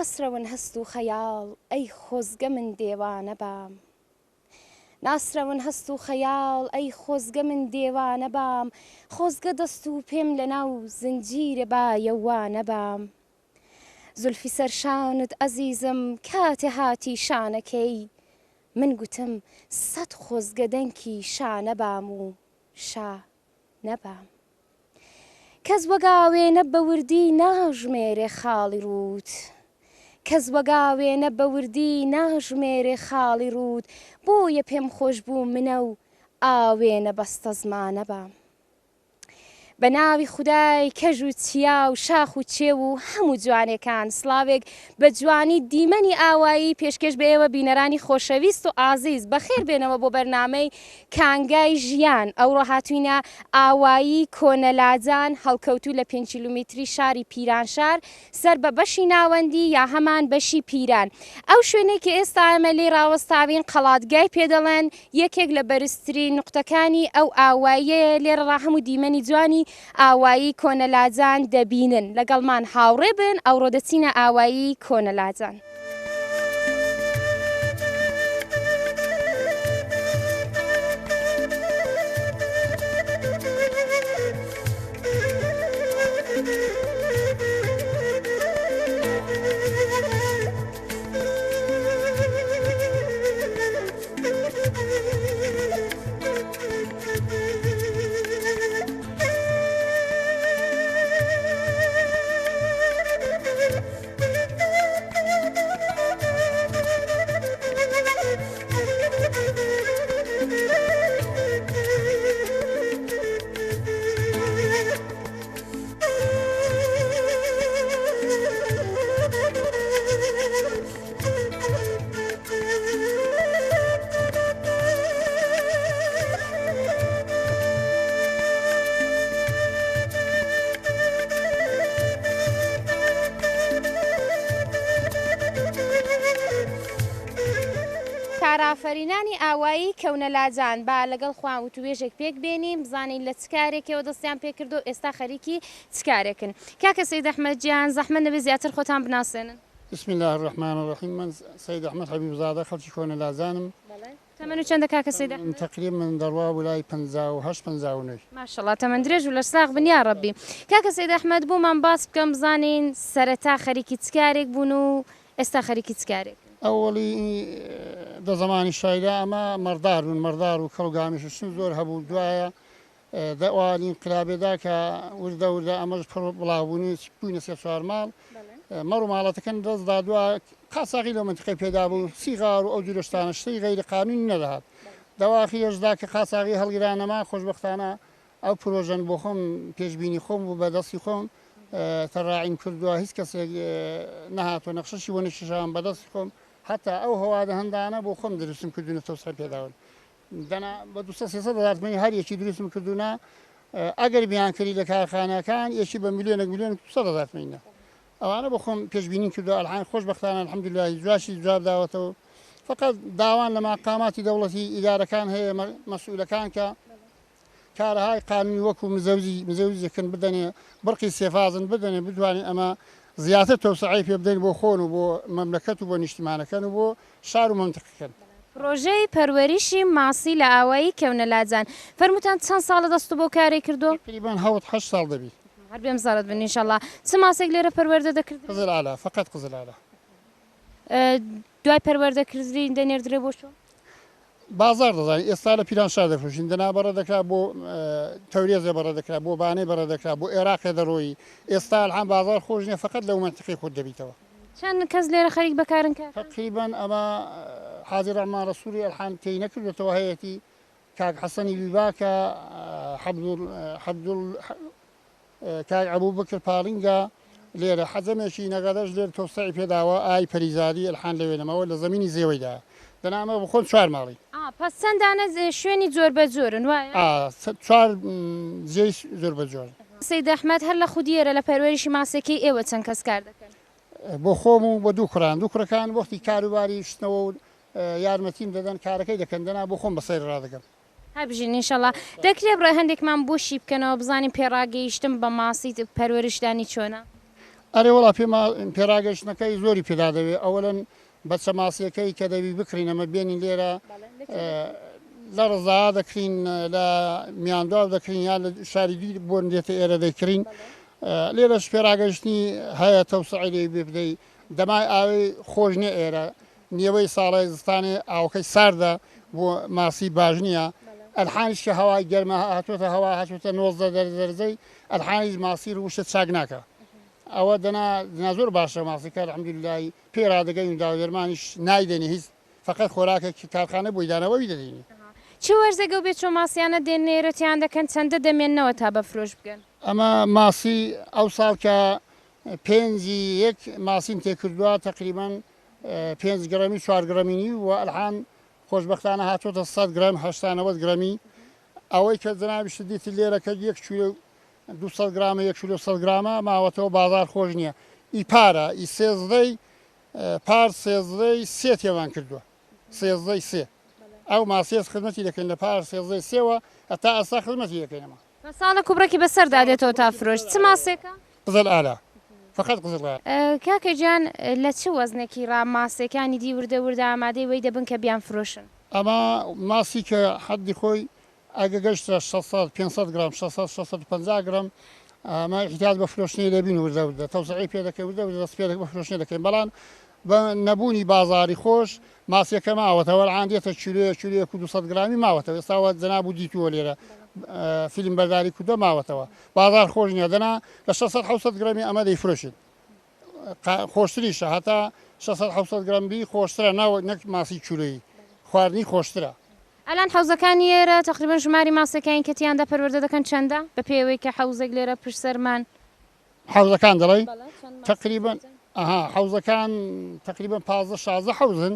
ناسرەون هەست و خەیاڵ ئەی خۆزگە من دێوانە بام ناسرەون هەست و خەیاڵ ئەی خۆزگە من دێوانە بام خۆزگە دەست و پێم لە ناو زنجیرە بایە وا نەبام زولفی سەر شانت ئەزیزم کاتێ هاتی شانەکەی من گوتم سەت خۆزگە دەنکی شانە بام و شا نەبام. کەس وەک ئاوێنە بە وردی ناژمێرێ خاڵی ڕووت کەس وەک ئاوێنە بە وردی ناژمێرێ خاڵی ڕووت بۆیە پێم خۆش بوو منە و ئاوێنە بەستەزمانە بام. بە ناوی خودای کەژ و چیا و شاخ و چێو و هەموو جوانێکان سڵاوێک بە جوانی دیمەنی ئاوایی پێشکێش بە ئێوە بینەرانی خۆشەویست و ئازیز بەخێر بێنەوە بۆ بەرنامەی کانگای ژیان، ئەوڕۆ هاتووینە ئاوایی کۆنەلاجان هەڵکەوتوو لە پێنج کیلومیتری شاری پیرانشار سەر بە بەشی ناوەندی یا هەمان بەشی پیران. ئەو شوێنەی کە ئێستا ئێمە لێی ڕاوەستاوین قەڵاتگای پێ دەڵێن، یەکێک لە بەرزترین نوقتەکانی ئەو ئاواییەیە، لێرەڕا هەموو دیمەنی جوانی ئاوایی کۆنەلاجان دەبینن. لەگەڵمان هاوڕێ بن، ئەوڕۆ دەچینە ئاوایی کۆنەلاجان. کارئافەرینانی ئاوایی کەونەلاجان با لەگەڵ خۆیان وتووێژێک پێک بێنین بزانین لە چ کارێکەوە دەستیان پێکردو ئێستا خەریکی چ کارێکن. کاکە سەید ئەحمەد گیان زەحمەت نەبێ زیاتر خۆتان بناسێنن. بسم اللە الرحمن الرحیم من سەید ئەحمەد حەبیب زادە خەڵکی کۆنەلاجانم. تەمەنت چەندە کاکە سەید ئەحمەد؟ تەقریبەن دەڕوا بۆ لای 58 59. ماشاءاللە تەمەن درێژ و لەشساغ بن یاڕەبی. کاکە سەید ئەحمەد بۆمان باس بکەن بزانین سەرەتا خەریکی چ کارێک بوون و ئێستا خەریکی چ کارێکن؟ ئەوەڵی دە زەمانی شایدا ئەمە مەڕدار بوون مەڕدار و کەڵ و گامیش و شتن زۆر هەبوو دوایە دە ئەوانی ئینقلابێدا کە وردە وردە ئەمەش پڕ بڵاو بوون و بووینە سێ چوار ماڵ مەڕ و ماڵەتەکەن دەست دا دوا قاچاغی لەو مەنتیقەی پێدا بوو سیغار و ئەو جورە شتانە شتی غەیری قانونی نەدەهات دەواخیرەشدا کە قاچاغی هەڵگرا نەما خۆشبەختانە ئەو پرۆژەن بۆ خۆم پێشبینی خۆم بوو بە دەستی خۆم تەراعیم کردووە هیچ کەسێک نەهاتووە نەخشەشی بۆ نەکێشاوم بە دەستی خۆم هەتا ئەو هەوادەهەندانە بۆ خۆم دروستم کردوونە تەوسعەی پێداون دەنا بە 200 300 هەزار تمەنی هەر یەکی دروستم کردوونە ئەگەر بیانکەری لە کارخانەکان یەکی بە ملیۆنێک ملیۆن 200 هەزار تمەنە ئەوانە بۆ خۆم پێشبینیم کردووە ئەلحان خۆشبەختانە الحمدلله جواشی جواب داوەتەوە فقط داوان لە ماقاماتی دەوڵەتی ئیدارەکان هەیە مەسئولەکان کە کارەهای قانونی وەکو مزەوزی مزەوزێکن بدەنێ بڕقی سێفازن بدەنێ بتوانین ئەمە زیاتر تەوسعەی پێ بدەین بۆ خۆن و بۆ مەملەکەت و بۆ نیشتیمانەکەن و بۆ شار و مەنتقەکەن. پڕۆژەی پەروەریشی ماسی لە ئاوایی کەونەلاجان. فەرمووتان چەند ساڵە دەستو بەو کارەی کردووە؟ تەقریبەن هەوت هەشت ساڵ دەبی. هەر بێ مزارەت بن ئینشەڵا. چ ماسێک لێرە پەروەردە دەکردرێ؟ قزل ئالا، فەقەت قزل ئالا. دوای پەروەردە کردنی دەنێردرێ بۆ کوێ؟ بازاڕ دەزانی ئێستا لە پیرانشار دەفرۆشین دەنا بەڕێ دەکرا بۆ تەورێزێ بەڕێ دەکرا بۆ بانەی بەڕێ دەکرا بۆ ئێراقێ دەڕۆیی ئێستا ئەلحان بازاڕ خۆش نیە فەقەت لەو مەنتیقەی خۆت دەبیتەوە. چەند کەس لێرە خەریک بە کارن کاکە؟ تەقریبەن ئەمە حاجی ڕەحمان ڕەسووڵی ئەلحان تێی نەکردۆتەوە هەیەتی کاک حەسەنی بیباکە حەبدوڵ حەبدوڵ کاک ئەبوبەکر پاڵینگە لێرە حەجەمێکی نەغەدەش لێر تۆسعی پێداوە ئای پەریزادی ئەلحان لەوێ نەماوە لە زەمینی زێوەیدایە دەنا ئەمە بخۆن چوار ماڵین. ئا پەس چەند دانە شوێنی جۆر بە جۆرن وایە؟ ئا چوار جێی جۆر بە جۆرن. سەید ئەحمەد هەر لە خودی ئێرە لە پەروەریشی ماسێکەی ئێوە چەند کەس کار دەکەن؟ بۆ خۆم و بۆ دوو کوڕان دوو کوڕەکان وەختی کاروباری شتنەوە و یارمەتیم دەدەن کارەکەی دەکەن دەنا بۆ خۆم بە سەیر ڕادەگەم. هەر بژین ئینشەڵا. دەکرێ بڕێ هەندێکمان بۆ شی بکەنەوە بزانین پێڕاگەیشتن بە ماسی پەروەرشدانی چۆنە؟ ئەرێ وەڵا پێما پێڕاگەیشتنەکەی زۆری پێدا دەوێ ئەوەلەن بەچە ماسیەکەی کە دەبی بکڕین ئەمە بێنین لێرە لە ڕزا دەکرین لە میاندواو دەکرین یا لە شاری دویر بۆن دێتە ئێرە دەیکڕین لێرەش پێڕاگەیشتنی هەیە تەوسعی لێ بدەی دەمای ئاوی خۆش نیە ئێرە نیوەی ساڵی زستانێ ئاوەکەی ساردە بۆ ماسی باش نییە ئەلحانیش کە هەوای گەرمە هاتووەتە هەوا هاتووەتە 19 دەرەجەی ئەلحانیش ماسی ڕووشە چاک ناکە ئەوە دەنا دەنا زۆر باشە ماسیکە الحمدللەی پێی ڕادەگەین و داودەرمانیش نایدەنێ هیچ فەقەت خۆراکێکی کارخانە بۆی داناوە ئەوی دەدەینێ. چ وەرزێک ئەو بێچوە ماسیانە دێننە ئێرە تیان دەکەن چەندە دەمێننەوە تا بە فرۆش بگەن؟ ئەمە ماسی ئەو ساڵ کە پێنجی یەک ماسیم تێ کردوە تەقریبەن پێنج گڕەمی چوار گڕەمی نیو وە ئەلحان خۆشبەختانە هاتۆتە سەد گڕەم 80 90 گڕەمی ئەوەی کە جەنابیشت دیت لێرە کە یەک کیلۆ 200 گرامە یەک کیلۆ 100 گرامە ماوەتەوە بازار خۆش نییە ئی پارە ئی سێزدەی پار سێزدەی سێ تێمان کردووە سێزدەی سێ ئەو ماسیەس خزمەتی دەکەین لە پار سێزدەی سێوە هەتا ئێستا خزمەتی دەکەینەوە. ساڵە کوبڕێکی بەسەردا دێتەوە تا فرۆش چ ماسێکە؟ قزل ئالا فقط قزل ئالا. کاکە گیان لە چ وەزنێکی ڕا ماسێکانی دی وردە وردە ئامادەی وەی دەبن کە بیان فرۆشن؟ ئەمە ماسی کە حەدی خۆی ئەگە گەشتە 600 500 گرام 600 650 گرام ئەمە ئیحتیاج بە فرۆشتنی دەبین وردە وردە تەوسعی پێ دەکەین وردە وردە دەست پێ بە فرۆشتنی دەکەین بەڵام بە نەبوونی بازاری خۆش ماسیەکە ماوەتەوە الان دێتە کیلۆیەک کیلۆیەک و 200 گرامی ماوەتەوە ئێستا وە جەناب و دیتووە لێرە فیلم بەرداری کوردە ماوەتەوە بازار خۆش نییە دەنا لە 600 700 گرامی ئەمە دەیفرۆشین خۆشتریشە هەتا 600 700 گرام بی خۆشترە ناوە نەک ماسی کیلۆیی خواردنی خۆشترە. ئەلان حەوزەکانی ئێرە تەقریبەن ژماری ماسیەکانی کە تیاندا پەروەردە دەکەن چەندە؟ بە پێی ئەوەی کە حەوزێک لێرە پشت سەرمان. حەوزەکان دەڵێی؟ تەقریبەن ئەها حەوزەکان تەقریبەن 15 16 حەوزن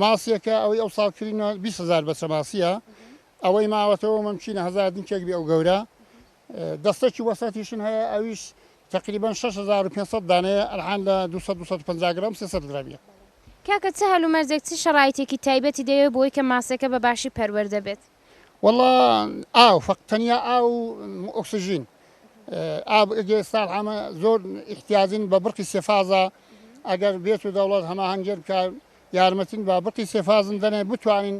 ماسیەکە ئەوەی ئەو ساڵ کرینە 20 هەزار بەچە ماسیە ئەوەی ماوەتەوە مەمکینە هەزار دنکێک بێ ئەو گەورە دەستەکی وەسەتیشن هەیە ئەویش تەقریبەن 6500 دانەیە ئەلحان لە 200 250 گرام 300 گرامیە. کاکە چ هەلومەرجێک چ شەرایتێکی تایبەتی دەوێت بۆی کە ماسیەکە بە باشی پەروەردە بێت؟ وەڵا ئاو فەق تەنیا ئاو و ئۆکسجین ئاو ئەگەر ئێستا ئەمە زۆر ئیحتیاجین بە بڕقی سێفازە ئەگەر بێت و دەوڵەت هەماهەنگێر بکە یارمەتین بە بڕقی سێفازن دەنێ بتوانین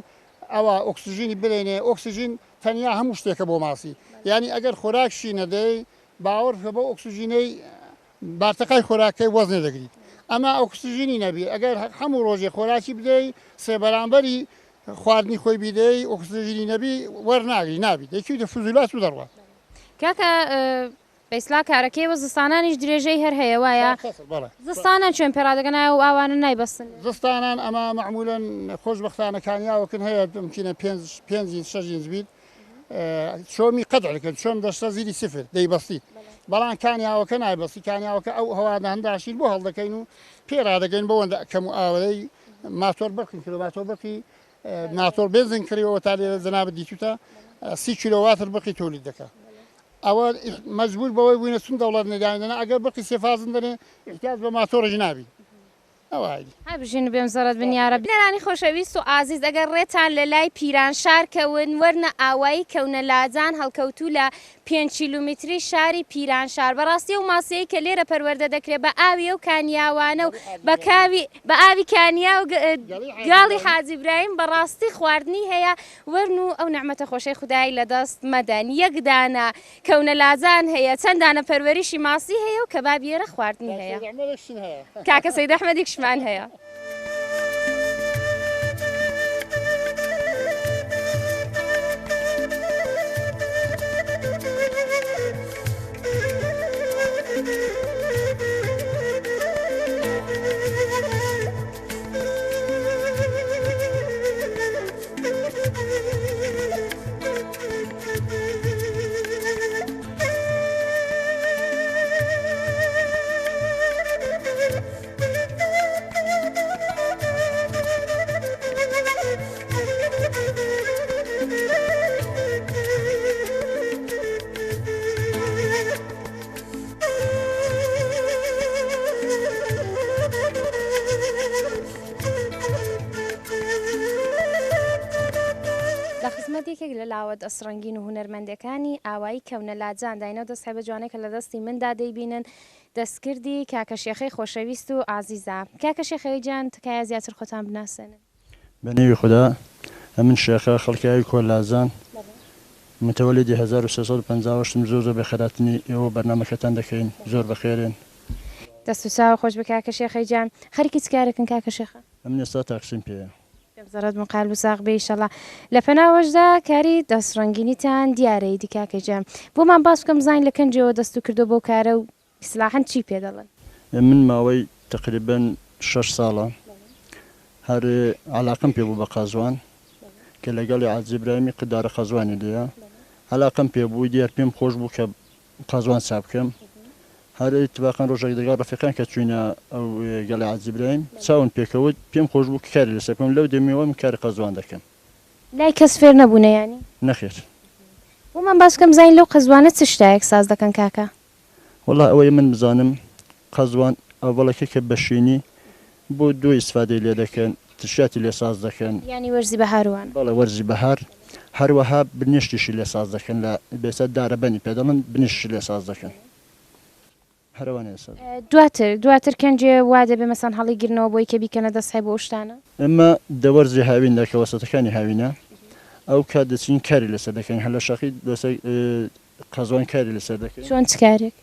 ئەوە ئۆکسجینی بدەینێ ئۆکسجین تەنیا هەموو شتێکە بۆ ماسی یعنی ئەگەر خۆراکشی نەدەی باوەڕ بکە بەو ئۆکسجینەی بارتەقای خۆراکەی وەزنێ دەگریت ئەما ئۆکسجینی نەبی ئەگەر هەموو ڕۆژێ خۆراکی بدەی سێ بەرامبەری خواردنی خۆی بیدەی ئۆکسجینی نەبی وەرناگری نابیت دەیکەویتە فزولات و دەڕوات. کاکە بەیسلا کارەکەی وە زستانانیش درێژەی هەر هەیە وایە؟ بەڵێ. زستانان چۆن پێڕادەگەن ئایا ئەو ئاوانە نایبەستن؟ زستانان ئەمە مەعمولەن خۆشبەختانە کانیاوەکن هەیە ممکنە پێنج پێنج ئینچ شەش ئینچ بیت چۆمی قەدع دەکەن چۆم دەشتە زیری سفر دەیبەستیت بەڵام کانیاوەکە نایبەستی کانیاوەکە ئەو هەوانە هەنداشین بۆ هەڵدەکەین و پێ ڕادەگەین بەوەندە کەم و ئاوەی ماتۆر بەرقین کردو ماتۆر بەرقی ماتۆر بێنزین کڕیەوە تا لێرە جەنابت دیتوتە سی کیلۆواتر بڕقی تۆلید دەکا ئەوە مەجبور بەوەی بووینە چون دەوڵەت نەداوێنە ئەگەر بڕقی سێفازن دەنێ احتیاج بە ماتۆڕیش نابین. هەر بژین و بێم زەڕەت بن یارەب. بینەرانی خۆشەویست و ئازیز ئەگەر ڕێتان لە لای پیرانشار کەون وەرنە ئاوایی کەونە لاجان هەڵکەوتوو لە پێنج کیلومیتری شاری پیرانشار بەڕاستی ئەو ماسیەی کە لێرە پەروەردە دەکرێت بە ئاوی ئەو کانیاوانە و بە کاوی بە ئاوی کانیا و گاڵی حاجی برایم بەڕاستی خواردنی هەیە وەرن و ئەو نعمەتە خۆشەی خودای لەدەست مەدەن یەک دانە کەونە لاجان هەیە چەند دانە پەروەریشی ماسی هەیە و کەبابی ئێرە خواردنی هەیە کاکە سەید ئەحمەدیکشمان هەیە. لاوە دەستڕەنگین و هونەرمەندەکانی ئاوایی کەونە لاجان داین. ئەو دەستحێبە جوانەی کە لە دەستی مندا دەیبینن دەستکردی کاکە شێخەی خۆشەویست و ئازیزە. کاکە شێخەوی گیان تکایە زیاتر خۆتان بناسێنن. بە نێوی خودا ئەمن شێخە خەڵکی ئاوی کۆلاجان متەوەلیدی 1358 م زۆر زۆر بەخێراتنی ئێوە و بەرنامەکەتان دەکەین زۆر بەخێرێن. دەست و چاو خۆش بێ کاکە شێخەی گیان. خەریکی چ کارێکن کاکە شێخە؟ ئەمن ئێستا تاکسیم پێیە. پێم زەڕەت بوون قالب و ساغ بێ ئیشەڵا. لە پەناوەشدا کاری دەست ڕەنگینیتان دیارە ئیدی کاکە گیان. بۆمان باس بکەن بزانین لە کەنجێوە دەستو کردوە بەو کارە و ئیسلاحەن چی پێ دەڵێن؟ من ماوەی تەقریبەن شەش ساڵە هەر عەلاقەم پێ بوو بە قازوان کە لەگەڵی عەزیز ئیبراهیمی قدارە قازوانی لێیە عەلاقەم پێ بوو دیار پێم خۆش بوو کە قازوان چاپ بکەم هەر ئیتفاقەن ڕۆژێک دەگەڵ ڕەفیقان کە چووینە ئەو گەڵی عەزیز ئیبراهیم چاوم پێکەوت پێم خۆش بوو کە کاری لەسەر بکەم لەو دەمیەوە من کاری قازوان دەکەم. لای کەس فێر نەبوونە یانی؟ نەخێر. بۆمان باس بکەن بزانین لەو قەزوانە چ شتایەک ساز دەکەن کاکە؟ وەڵا ئەوەی من بزانم قەزوان ئەوەڵەکە کە بەشینی بۆ دۆ ئیستفادەی لێ دەکەن ترشیاتی لێ ساز دەکەن. یانی وەرزی بەهار وانە؟ بەڵێ وەرزی بەهار هەروەها بنێشتیشی لێ ساز دەکەن لە بێسە دارەبەنی پێ دەڵێن بنیشتیشی لێ ساز دەکەن هەر ئەوانەیە ساز. دواتر دواتر کەنجێ وا دەبێ مەسەن هەڵی گرنەوە بۆی کە بیکەنە دەسحێ بۆ ئەو شتانە؟ ئێمە دە وەرزی هاویندا کە وەسەتەکانی هاوینە ئەو کات دەچین کاری لەسەر دەکەین هەر لە شاخی لەسەر قەزوان کاری لەسەر دەکەین. چۆن چ کارێک؟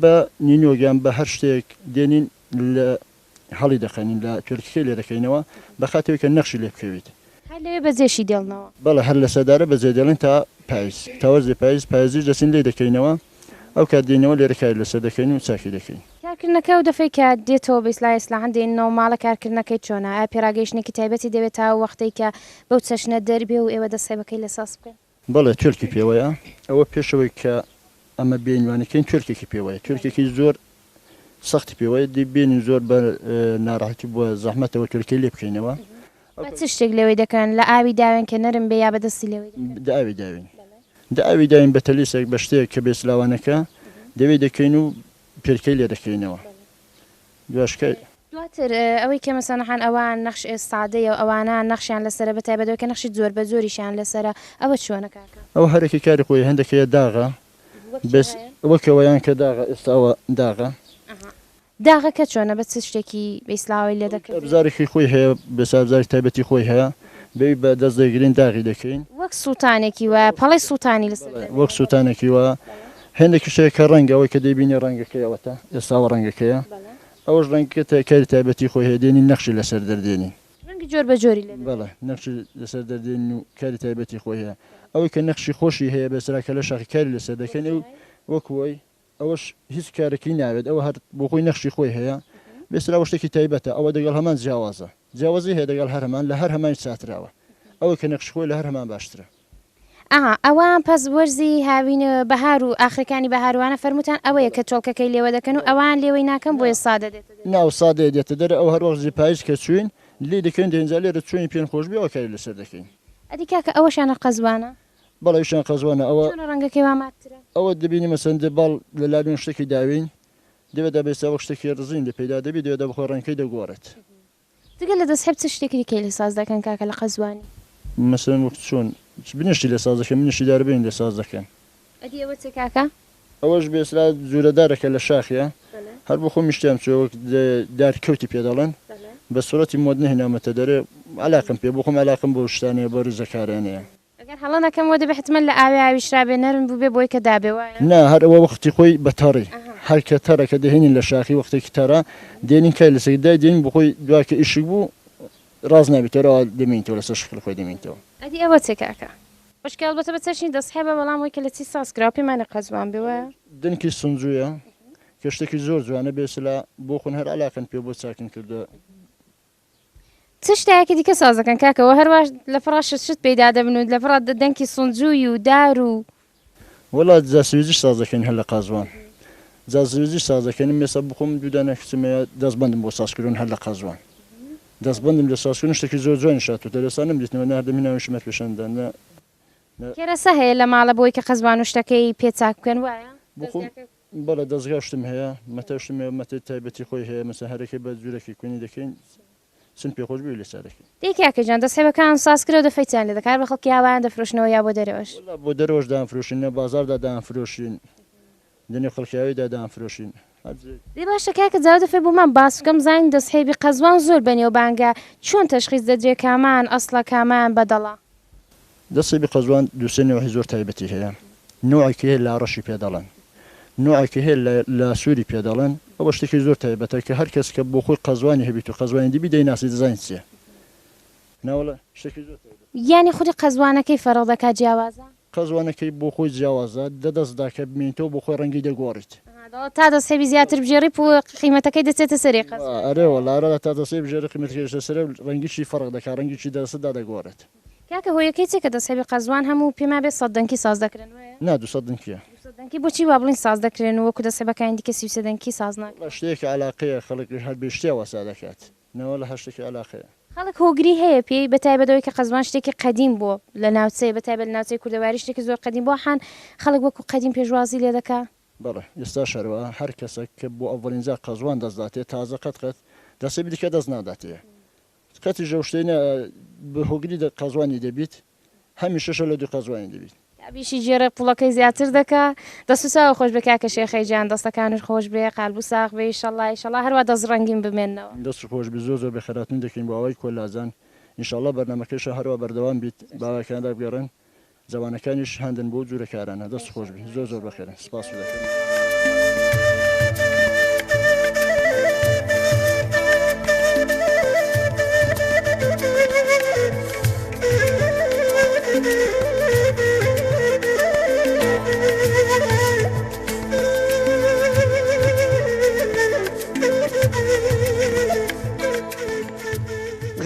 بە نینۆک یان بە هەر شتێک دێنین لە هەڵی دەخەنین لە توێلکەکەی لێ دەکەینەوە بە خاتری کە نەخشی لێ بکەویت. هەر لەوێ بەجێشی دێڵنەوە؟ بەڵێ هەر لەسەر دارە بەجێ دێڵین تا پایز تا وەرزی پایز پایزیش دەچین لێی دەکەینەوە ئەو کات دێینەوە لێرە کاری لەسەر دەکەین و چاکی دەکەین. کارکردنەکە ئەو دەفەی کە دێتەوە بە ئیسلا ئیسلاحەن دێننەوە ماڵە کارکردنەکەی چۆنە؟ ئایا پێڕاگەیشتنێکی تایبەتی دەوێت تا ئەو وەختەی کە بەو چەشنە دەربێ و ئێوە دەسحێبەکەی لێ ساز بکەن؟ بەڵێ توێلکی پێوەیە ئەوە پێشەوەی کە ئەمە بێین وانەکەین توێلکێکی پێوەیە توێلکێکی زۆر سەختی پێوەیە دی بێنین زۆر بە ناڕەحەتی بووە زەحمەتەوە توێلکەی لێ بکەینەوە بە چ شتێک لێوەی دەکەن لە ئاوی داوێن کە نەرم بێ یا بە دەستی لێوەی دەکەن؟ دە ئاوی داوێن دە ئاوی داوین بە تەلیسێک بە شتێک کە بێسلاوانەکە دەوێی دەکەین و پێلکەی لێ دەکەینەوە. دواشکە. دواتر ئەوەی کە مەسەنحان ئەوان نەخش سادەیە و ئەوانە نەخشیان لەسەرە بە تایبەت ئەوەی کە نەخشی جۆر بە جۆریشیان لەسەرە ئەوە چۆنە کاکە؟ ئەوە هەرەکی کاری خۆی هەندێک هەیە داغە بەس وەک ئەوەیان کە داغە ئێستا ئەوە داغە. ئەها داغەکە چۆنە بە چ شتێکی بە ئیسلاوەی لێ دەکردرێ؟ ئەبزارێکی خۆی هەیە بەس ئەبزاری تایبەتی خۆی هەیە بەوی بە دەست دەیگرین داغی دەکەین. وەک سووتانێکی وایە پەڵەی سووتانی لەسەر دەبێ. وەک سووتانێکی وایە هێندێکیش هەیە کە ڕەنگە ئەوەی کە دەیبینی ڕەنگەکەی ئەوەتە ئێستا ئەوە ڕەنگەکەیە ئەوەش ڕەنگەکە کاری تایبەتی خۆی هەیە دێنین نەخشی لەسەر دەردێنین. ڕەنگی جۆر بە جۆری لێ دەردێنن. بەڵێ نەخشی لەسەر دەردێنین و کاری تایبەتی خۆی هەیە ئەوەی کە نەخشی خۆشی هەیە بەسرا کە لە شاخی کاری لەسەر دەکەین ئەو وەک وەی ئەوەش هیچ کارەکەی ناوێت ئەوە هەر بۆ خۆی نەخشی خۆی هەیە بێسرا ئەوە شتێکی تایبەتە ئەوە دەگەڵ هەمان جیاوازە جیاوازی هەیە دەگەڵ هەر هەمان لە هەر هەمانیش چاتراوە ئەوە کە نەخشی خۆی لە هەر هەمان باشترە. ئەها ئەوە پەس وەرزی هاوین بەهار و ئاخرەکانی بەهار وانە فەرمووتان ئەوەیە کە چۆڵکەکەی لێوە دەکەن و ئەوان لێوەی ناکەن بۆیە سادە دێتە دەرێ. نا ئەو سادەیە دێتە دەرێ ئەو هەر وەخزی پایز کە چووین لێی دەکەین دەینجا لێرە چۆنی پێن خۆش بێ ئەوە کاری لەسەر دەکەین. ئەدی کاکە ئەوەشیان هەر قەزوانە؟ بەڵێ ئەویشیان قەزوانە ئەوە. چۆنە ڕەنگەکەی وا ماتترە؟ ئەوە دەبینی مەسەن دە باڵ لە لالوێن شتێکی داوین دەوێدا بێستا وەک شتێکی ڕزین لێ پەیدا دەبی دەوێدا بەخۆی ڕەنگەکەی دەگۆڕێت. جگە لە دەسحێب چ شتێکی دیکەی لێ ساز دەکەن کاکە لە قەزوانی؟ مەسەلەن وەک چۆن بنیشتی لێ ساز دەکەن بنیشتی دارەبەین لێ ساز دەکەن. ئەدی ئەوە چە کاکە؟ ئەوەش بێسرا جورە دارەکە لە شاخیە هەر بۆ خۆمیش تیام چوە وەک دار کەوتی پێ دەڵێن بە سورەتی مۆد نەهێناومەتە دەرێ عەلاقم پێ بۆ خۆم عەلاقم بەو شتانەیە بەو ڕیزەکارانەیە. ئەگەر هەڵە نەکەم وە دەبێ حەتمەن لە ئاوێ ئاویشرابێ نەرم بووبێ بۆی کە دابێ وایە؟ نا هەر ئەوە وەختی خۆی بە تەڕی هەر کە تەڕە کە دەهێنین لە شاخی وەختێکی تەڕە دێنین کای لەسەر دای دێنین بۆ خۆی دوا کە ئیشک بوو ڕاست نابیتەوە ڕەوا دەمێنیتەوە لەسەر شکڵی خۆی دەمێنیتەوە. ئەدی ئەوە چە کاکە؟ بەشکە ئەڵبەتە بە چەشنی دەسحێبە بەڵام وەی کە لە چی ساز کراوە پێمانە قەزوان بێ وایە؟ دنکی سنجویە کە شتێکی زۆر جوانە بێسلا بۆ خون هەر عەلاقەن پێ بۆ چاکن کردوە. چ شتایەکی دیکە ساز دەکەن کاکە وە هەروا لەپڕا شت شت پەیدا دەبن و لەپڕا دەنکی سونجوی و دار و. وەڵا جاسویزیش ساز دەکەین هەر لە قازوان جاسویزیش ساز دەکەین من ئێستا بخۆم دوو دانە کچم هەیە دەستبەندم بۆ ساز کردوون هەر لە قازوان دەستبەندم لێ ساز کردوون شتێکی زۆر جوانیش هاتووتە ئێستا نەمدیتنەوە نە هەردەم هیناویشم هەر پێشان دان نە کەرەسە هەیە لە ماڵە بۆی کە قەزوان و شتەکەی پێ چاک بکەن وایە؟ بخۆم بەڵێ دەزگا شتم هەیە مەتە شتم هەیە مەتەی تایبەتی خۆی هەیە مەسەن هەرەکەی بە جورەکی کونی دەکەین. چن پێ خۆش بوی لێ چا دەکەین. دەی کاکە گیان دەسحێبەکان ساز کرەو دەفەیتیان لێ دەکا هەر بە خەڵکی ئاوایان دەفرۆشنەوە یا بۆ دەرەوەش؟ وەڵا بۆ دەرەوەش دەیانفرۆشین نە بازاڕدا دەیانفرۆشین دە نێو خەڵکیاویدا دەیانفرۆشین هەر جێ. دەی باشە کاکە جاو دەفەی بۆمان باس بکەم زانیم دەسحێبی قەزوان زۆر بەنێوبانگە چۆن تەشخیس دەدرێ کامان ئەسڵە کامان بەدەڵە؟ دەسحێبی قەزوان دوو سێ نەوعی زۆر تایبەتی هەیە نەوعێکی هەیە لاڕەشی پێ دەڵێن نەوعێکی هەیە لاسووری پێ دەڵێن ئەوە شتێکی زۆر تایبەتە کە هەر کەس کە بۆ خۆی قەزوانی هەبیت و قەزوانی دیبی دەیناسی دەزانی چییە ناوەڵا شتێکی زۆر تایبەتە. یانی خودی قەزوانەکەی فەرق دەکا جیاوازە؟ قەزوانەکەی بۆ خۆی جیاوازە دە دەستدا کە بمێنیتەوە بۆ خۆی ڕەنگی دەگۆڕیت. ئەها دەڵێ تا دەسحێبی زیاتر بگێڕی پو قیمەتەکەی دەچێتە سەرێ قەزوان. ئەرێ وەڵا ئەرێ تا دەسحێبی بگێڕی قیمەتەکەی دەچێتە سەرێ و ڕەنگیشی فەرق دەکا ڕەنگیشی دە دەستدا دەگۆڕێت. کاکە هۆیەکەی چیە کە دەسحێبی قەزوان هەموو پێما بێت سەد دەنکی ساز دەکرێن وایە؟ نا 200 دەنکیە. 200 دەنکی بۆچی وا بڵێین ساز دەکرێن و وەکو دەسحێبەکانی دیکە 33 دەنکی ساز ناکرێن؟ وەڵا شتێکی عەلاقەیە خەڵک هەر بێ شتێ وا سا دەکات نەوەڵا هەر شتێکی عەلاقەیە. خەڵک هۆگری هەیە پێی بەتایبەت ئەوەی کە قەزوان شتێکی قەدیم بووە لە ناوچەی بەتایبەت لە ناوچەی کوردەواری شتێکی زۆر قەدیم بووە حان خەڵک وەکو قەدیم پێشوازی لێ دەکا؟ بەڵێ ئێستاش هەروا هەر کەسەک کە بۆ ئەڤەلین جار قەزوان دەست داتێ تازە قەت قەت دەسێ دیکە دەست ناداتێ قەتیش ئەو شتەی نا بە هۆگری دە قەزوانی دەبیت هەمیشەشە لە دوو قەزوانی دەبیت. بیشی گێڕێ پوڵەکەی زیاتر دەکا. دەست و چاوت خۆش بێ کاکە شێخەی گیان دەستەکانت خۆش بێ قالبو ساغ بێ ئیشەڵا ئیشەڵا هەروا دەست ڕەنگین بمێننەوە. دەست خۆش بی زۆر زۆر بەخێرهاتنی دەکەین بۆ ئاوای کۆلاجان ئینشاڵڵا بەرنامەکەیشە هەروا بەردەوام بیت باوەکاندا بگەڕێن جەوانەکانیش هاندن بۆ جورە کارانە دەست خۆش بی زۆر زۆر بەخێرن سپاست دەکەم.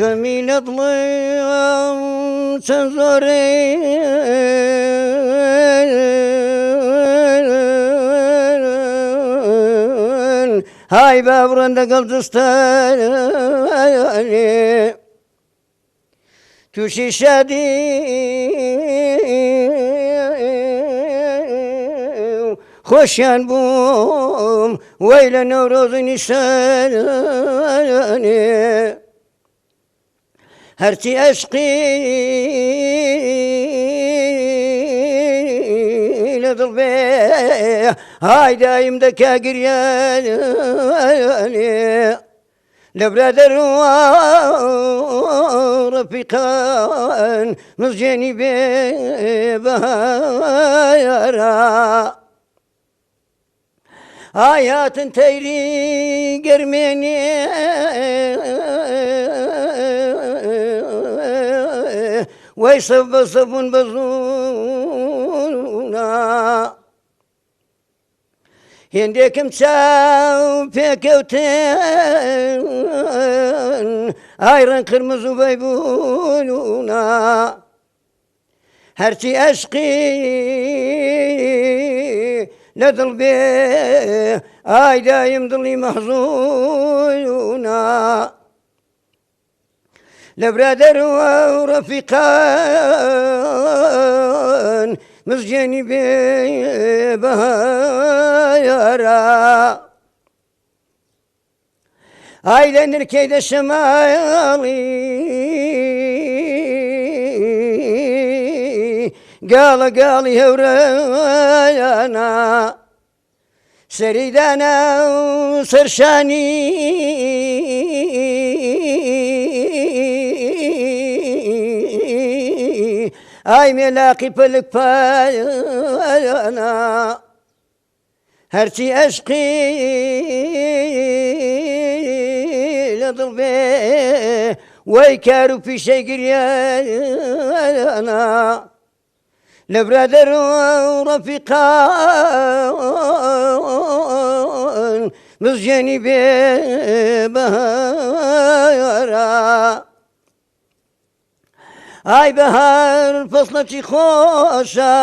غەمی لە دڵم چەند زۆرێ های با بڕۆن لەگەڵ جستانێ تووشی شادی خۆشیان بووم وەی لە نەورۆزی نیشانێ هەرچی ئەشقی لە دڵ بێ های دایم دەکا گریانێ لە برادەر و ڕەفیقان مزگێنی بێ بەهارا. ئای هاتن تەیری گەرمێنێ وەی سەف بە سەف بوون بە زوونا. هێندێکم چاو پێکەوتن ئای ڕەنگ قرمز و بەیبوونونا هەرچی ئەشقی لە دڵ بێ ئای دایم دڵی مەحزونا لە برادەر و ڕەفیقان مزگێنی بێ بەهارا. ئای لە نرکەی دە شەماڵی گاڵە گاڵی هەورەیانە سەری دانا و سەرشانی ئای مێلاقی پەلک پایانە هەرچی ئەشقی لە دڵ بێ وەی کار و پیشەی گریانە لە برادەر و ڕەفیقان مزگێنی بێ بەهارا. ئای بەهار فەسڵەکی خۆشە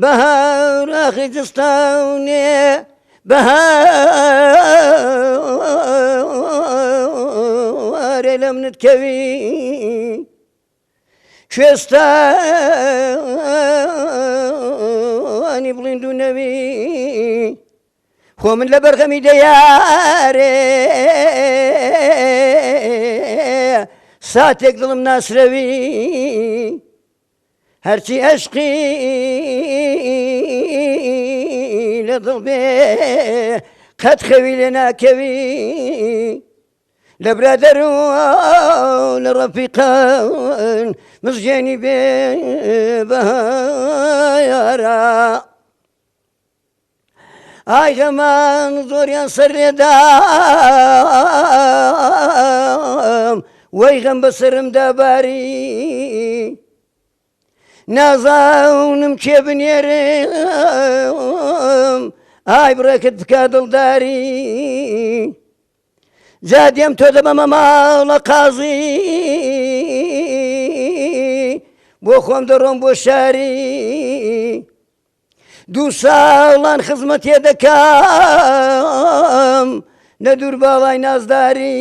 بەهار ئاخی جستانێ بەهارێ لە منت کەوی کوێستانی بڵیند و نەوی خۆ من لە بەرغەمی دەیارێ. ساتێک دڵم ناسرەوی هەرچی ئەشقی لە دڵ بێ قەت خەوی لێ ناکەوی لە برادەر و لە ڕەفیقان مزگێنی بێ بەهارا. ئای غەمان زۆریان سەر لێدام وەی غەم بەسەرمدا باری نازانم کێ بنێرم ئای بڕێکت بکا دڵداری جا دێم تۆ دەبەمە ماڵە قازی بۆ خۆم دەڕۆم بۆ شاری دوو ساڵان خزمەتێ دەکەم لە دوور باڵای نازداری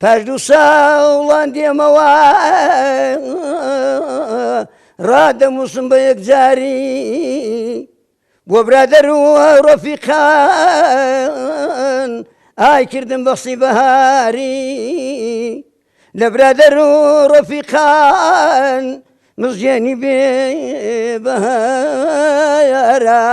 پاش دوو ساڵان دێمەوە ڕادەموسم بە یەکجاری بۆ برادەر و ڕەفیقان ئای کردم بەخسی بەهاری لە برادەر و ڕەفیقان مزگێنی بێ بەهارا.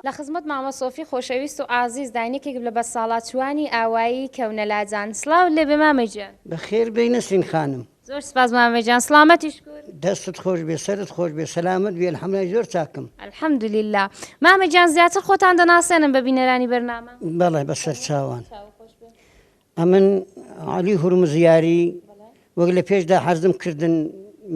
لە خزمەت مامە سۆفی خۆشەویست و ئازیز داین یەکێک لە بەساڵاچووانی ئاوایی کەونەلاجان سڵاوت لێ بێ مامە گیان. بەخێر بێی نەسرین خانم. زۆر سپاس مامە گیان سڵامەتی شکور. دەستت خۆش بێ سەرت خۆش بێ سەلامەت بی الحمدللە زۆر چاکم. الحمدللە مامە گیان زیاتر خۆتان دەناسێنن بە بینەرانی بەرنامە؟ بەڵێ بەسەر چاوان. ئەمن عەلی هورمزیاری وەک لە پێشدا عەرزم کردن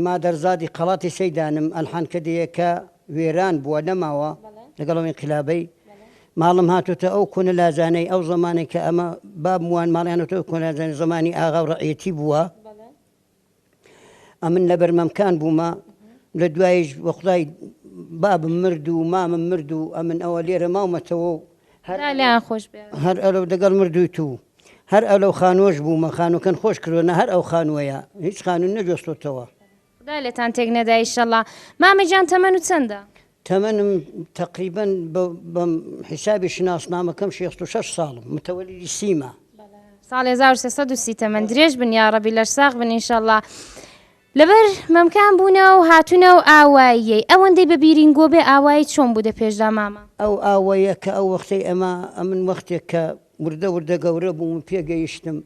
مادەرزادی قەڵاتی سەیدانم ئەلحان کە دێیەکە وێران بووە نەماوە لەگەڵ ئەو ئینقلابەی ماڵم هاتۆتە ئەو کۆنە لاجانەی ئەو زەمانەی کە ئەمە بابم وان ماڵیان هاتۆتە ئەو کۆنە لاجانەی زەمانی ئاغا و ڕەعیەتی بووە ئەمن لەبەر مەمکان بوومە لە دوایش بە خودای بابم مرد و مامم مرد و ئەمن ئەوە لێرە ماومەتەوە و هەر لێیان خۆش بێ هەر ئەلەو دەگەڵ مردووی تو هەر ئەلەو خانووەش بوومە خانووکەن خۆش کردووە نە هەر ئەو خانووەیە هیچ خانوو نەجۆستۆتەوە. خودا لێتان تێک نەدا ئیشەڵا. مامە گیان تەمەنو چەندە؟ تەمەنم تەقریبەن بە حیسابی شناسنامەکەم 66 ساڵم متەوەلیدی سیمە. ساڵی 1330 تەمەن درێژ بن یاڕەبی لەش ساغ بن ئینشەڵا. لەبەر مەمکان بوونە و هاتوونە و ئاواییەی ئەوەندەی بە بیرینگۆ بێ ئاوایی چۆن بوو دە پێشدا مامە؟ ئەو ئاوەیە کە ئەو وەختەی ئەمە ئەمن وەختێک کە وردە وردە گەورە بووم و پێگەیشتم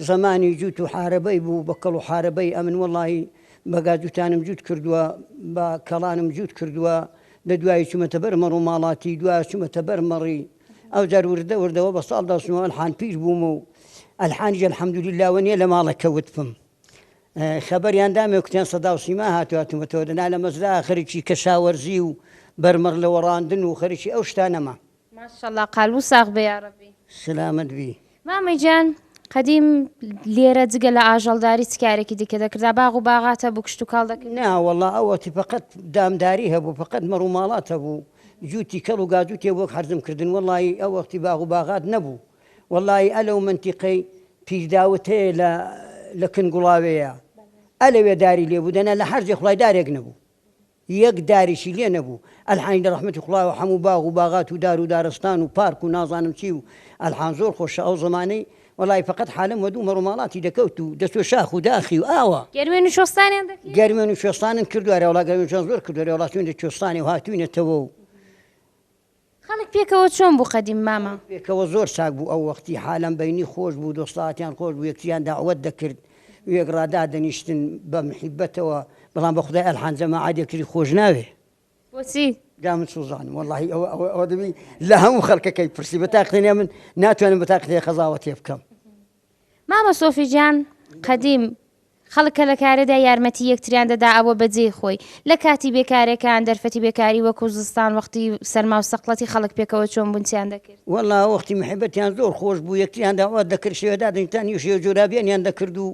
زەمانی جووت و حارەبەی بوو بە کەڵ و حارەبەی ئەمن وەڵاهی بە گاجووتانم جووت کردووە بە کەڵانم جووت کردووە لە دوایی چوومەتە بەر مەڕ و ماڵاتی دوایە چوومەتە بەر مەڕی ئەوجار وردە وردە وە بە ساڵدا چوومەوە ئەلحان پیر بووم و ئەلحانیش الحمدللە وە نییە لە ماڵێک کەوت بم خەبەریان دامێ کوتیان سەدا و سیما هاتووە هاتوومەتەوە دەنا لە مەزرا خەریکی کەشاوەرزی و بەرمەڕ لەوەڕاندن و خەریکی ئەو شتانەمە. ماشاءاللە قالبو ساغ بێ یاڕەبی. سلامەت بی. مامە گیان قەدیم لێرە جگە لە ئاژەڵداری چ کارێکی دیکە دەکردا باغ و باغات هەبوو کشتوکاڵ دەکرد؟ نا وەڵا ئەو وەختی فەقەت دامداری هەبوو فەقەت مەڕ و ماڵات هەبوو جووتی کەڵ و گاجووتێ وەک عەرزم کردن وەڵایی ئەو وەختی باغ و باغات نەبوو وەڵایی ئەلەو مەنتیقەی پیرداوت هەیە لە لە کن گوڵاوێیە ئەلەوێ داری لێ بوو دەنا لە حەرزێ خوڵای دارێک نەبوو یەک داریشی لێ نەبوو ئەلحانی لە ڕەحمەتی خوڵاوە حەموو باغ و باغات و دار و دارستان و پارک و نازانم چی و ئەلحان زۆر خۆشە ئەو زەمانەی وەڵای فەقەت حالم وەدوو مەڕوماڵاتی دەکەوت و دەچوە شاخ و داخی و ئاوا. گەرمێن و کوێستانیان دەکرد؟ گەرمێن و کوێستانن کردوە ئەرێ وەڵا گەرمێن و کوێستان زۆر کردوە ئەرێ وەڵا چوینە کوێستانێ و هاتوینەتەوە و. خەڵک پێکەوە چۆن بوو قەدیم مامە؟ خەڵک پێکەوە زۆر چاک بوو ئەو وەختی حالەم بەینی خۆش بوو دۆستایەتیان خۆش بوو یەکتریان دەعوەت دەکرد وێکڕا دادەنیشتن بە محیبەتەوە بەڵام بە خودای ئەلحان جەماعەت یەکتری خۆش ناوێ. بۆچی؟ جا من چوزانم وەڵاهی ئەوە ئەوە ئەوە دەبی لە هەموو خەڵکەکەی پرسی بە تاقتێ من ناتوانم بە تاقتێ قەزاوەتێ بکەم. مامە سۆفی گیان قەدیم خەڵک کە لە کارێدا یارمەتی یەکتریان دەدا ئەوە بە جێی خۆی لە کاتی بێکارێکان دەرفەتی بێکاری وەکوو زستان وەختی سەرما و سەقڵەتی خەڵک پێکەوە چۆن بوون چیان دەکرد؟ وەڵا وەختی محبەتیان زۆر خۆش بوو یەکتریان داوات دەکرد شێوە دادەنیشتان نیو شێوە جۆرابیانیان دەکرد و